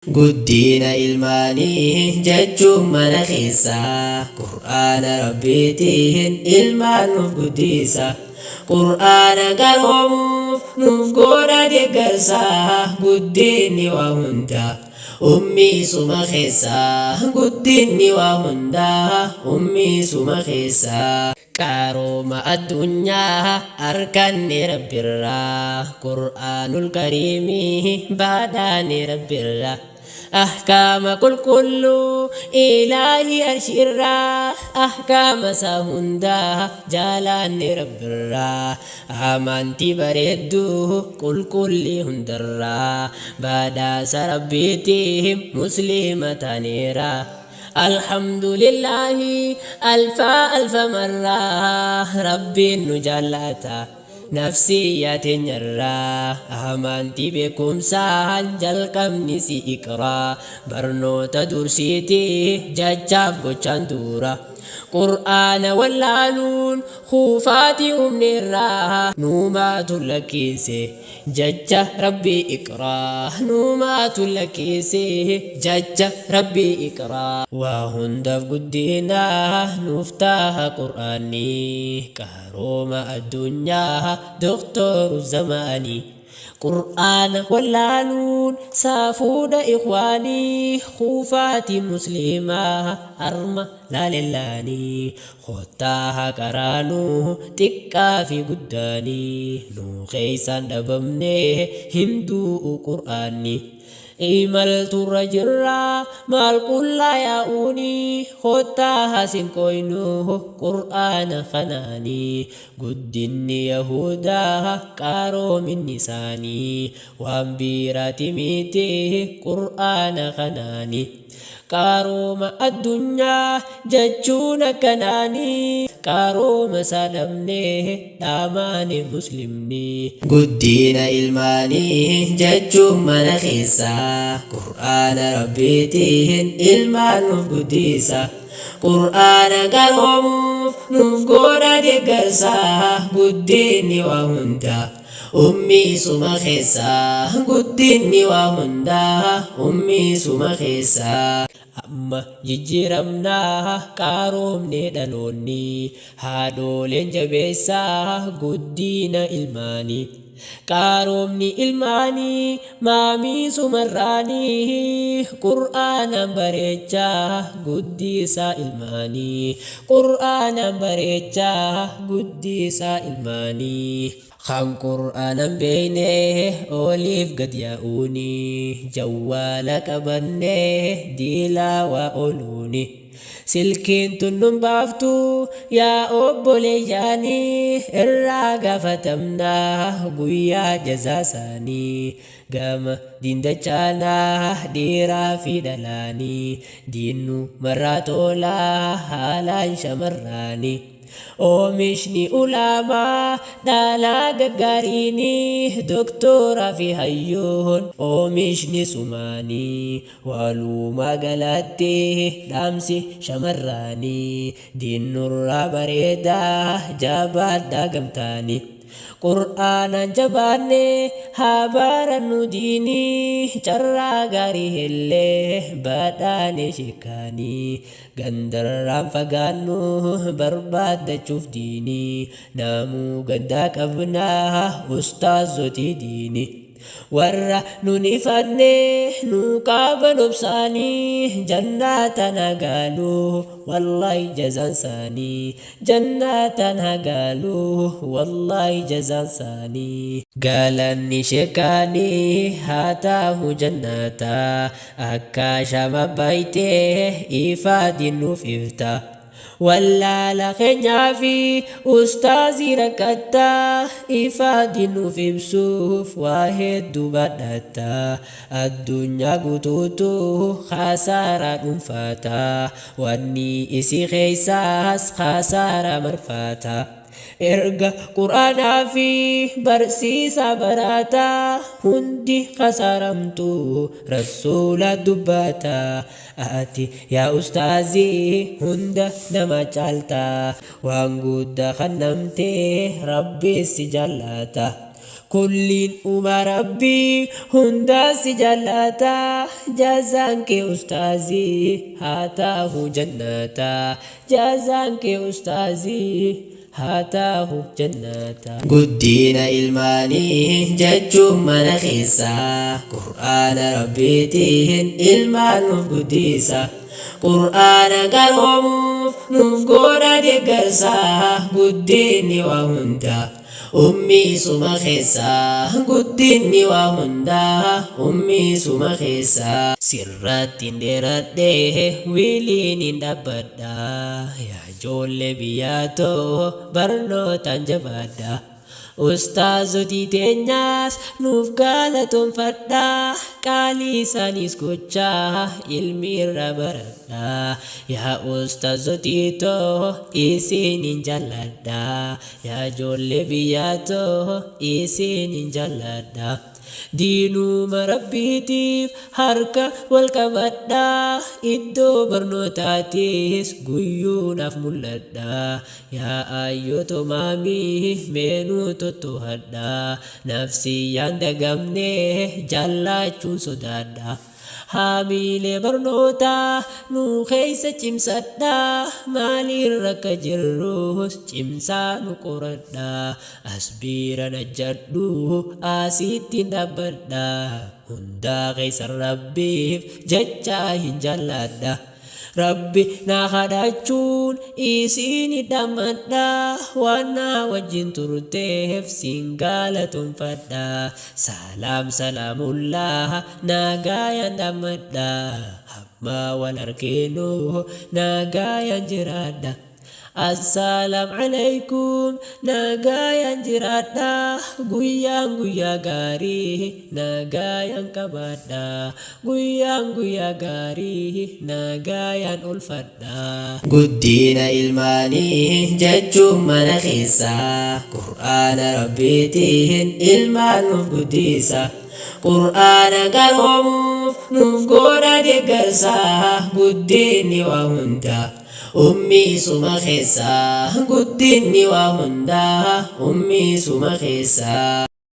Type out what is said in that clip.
Guddina ilmaanii jechuun mana keessa Qur'aana Rabbiitiin ilmaan nuuf guddisa. Qur'aana qaroomuuf nuuf godha deeggarsa. Guddinni waa hunda ummii suma keessa. Guddinni waa hunda ummii suma keessa. Qarooma addunyaa arkanne Rabbirraa, Qur'aanul Kariimii baadhaane Rabbirraa. Ahkaama qulqulluu Ilaahii arshiirraa, ahkaama isaa hundaa jaalaanne Rabbirraa. Amantii bareedduu qulqullii hundarraa, badhaasa Rabbiitiin Musliima taaneera. Alhamdulillaahi alfa alfa marraa, Rabbiin nu jaallata nafsiyyaa teenyarraa. Amantii beekumsaan jalqabni si iqraa, barnoota dursiitii jechaaf gochaan dura. Qur'aana wallaaluun kuufaatii humneerraa, nuumaatu lakkiise jecha Rabbii iqraa, nuumaatu lakkiise jecha Rabbii iqraa. Waa hundaaf guddina nuuf taha Qur'aanni, qarooma addunyaa doktooru zamaanii. Qur'aana wallaaluun saafuudha ikhwaanii, kuufaatii musliimaa harma laalellaanii. Kottaa haa qaraanuu xiqqaa fi guddaanii, nuu keeysaan dhabamnee hin du'u Qur'aanni. Imalturra jirraa maal qullaa yaa'uuni, kottaa haa sinqooynu Qur'aana kanaanii. Guddinni Yahudaa qaroominni isaanii waan biiraati miti Qur'aana kanaanii. Qarooma addunyaa jechuun akkanaanii, qarooma isaa dhabnee dhaamaane muslimni. Guddina ilmaanii jechuun mana keessa Qur'aana Rabbiitiin ilmaan nuuf guddisa. Qur'aana qaroomuuf nuuf godha deeggarsa. Guddinni waa hunda ummii suma keessa. Guddinni waa hunda ummii suma keessa. Amma jijjiiramnaa qaroomne dhaloonni, haadholeen jabeessaa guddina ilmaanii. Qaroomni ilmaanii maamii sumarraanii, Qur'aanaan bareechaa guddisaa ilmaanii. Qur'aanaan bareechaa guddisaa ilmaanii. Kan Qur'aanan beeyne oliif gad yaa'uuni, jawwaala qabannee diilaa waa ooluuni. Silkiin tunnun baaftu yaa obboleeyyaanii, irraa gaafatamnaa guyyaa jazaasaanii. Gama diindachaanaa dhiiraa fi dhalaanii, diinnu marraa tolaa haalaan shamarraanii. Oomishni ulaamaa dhalaa gaggaariini, doktoraa fi hayyoon oomishni sumaanii. Walumaa galatti dhaamsi shamarraanii, diinnurraa bareedaa jabaadhaa gamtaanii. Qur'aanaan jabaanne haa barannu diinii, carraa gaarii illee badhaane sheekaanii. Gandarraan fagaannu barbaaddachuuf diinii, namuu gandaa qabnaa ustaazotii diinii. Warra nun ifanne nu qaban obsaanii, jannaatan hagaaluu wallahi jazaan saanii. Jannaatan hagaaluu wallahi jazaan saanii. Galanni sheekaanii haa taahu jannaata, akka shama baay'ee ifaa diinnuuf ifta. Wallaala keenyaa fi ustaazii rakkattaa, ifaa diinnuuf ibsuuf waa hedduu badhatta. Addunyaa guutuutu khasaaraa dhuunfata, wanni isii keessaas khasaaraa marfata. Erga Qur'aanaa fi barsiisa barataa, hundi khasaaramtu rasuula dubbata. Ati yaa ustaazii hunda nama caalta, waan guddaa kannamtee Rabbi si jaallata. Kulliin uumaa Rabbii hundaa si jaallata. Jazaan kee ustaazii haa taahu jannata. Jazaan kee ustaazii haa taahu jannata. Guddina ilmaanii jechuun mana keessa. Qur'aana Rabbiitiin ilmaan nuuf guddisa. Qur'aana qaroomuuf nuuf godha deeggarsa. Guddinni waa hunda ummii suma keessa. Guddinni waa hunda ummii suma keessa. Sirratti hin dheeradhe wiliin hin dhaabbadha. Yaa ijoollee biyyaa too barnootaan jabaadha. Ustaazotii teenyaas nuuf galatoonfadha. Qaalii isaaniis gochaa ilmi irra baradha. Yaa ustaazotii too isinin jaalladha. Yaa ijoollee biyyaa too isinin jaalladha. Diinuma Rabbiitiif harka wal qabadha. Iddoo barnootaatis guyyuu naaf mul'adha. Yaa ayyoto maamii meenuu totto'adha. Nafsiyyaan dagamnee jaallachuun sodaadha. Haamilee barnootaa nu keessa cimsadha. Maaliirra akka jirrus cimsaa nu qoradha. As bira najjadhu asittiin dhaabbadha. Hundaa keessa Rabbiif jecha hin jaalladha. Rabbi na kadhachuun isin dhammadha. Waan na wajjin turteef sin galatoonfadha. Salaam salaamullah nagayaan dhammadha. Hamma wal arginu nagayaan jiraadha. Assalaam alaikum nagayaan jiraadha. Guyyaan guyyaa gaarii nagayaan qabaadha. Guyyaan guyyaa gaarii nagayaan ulfadha. Guddina ilmaanii jechuun mana keessa. Qur'aana Rabbiitiin ilmaan nuuf guddisa. Qur'aana qaroomuuf nuuf godha deeggarsa. Guddinni waa hunda ummii suma keessa. Guddinni waa hunda ummii suma keessa.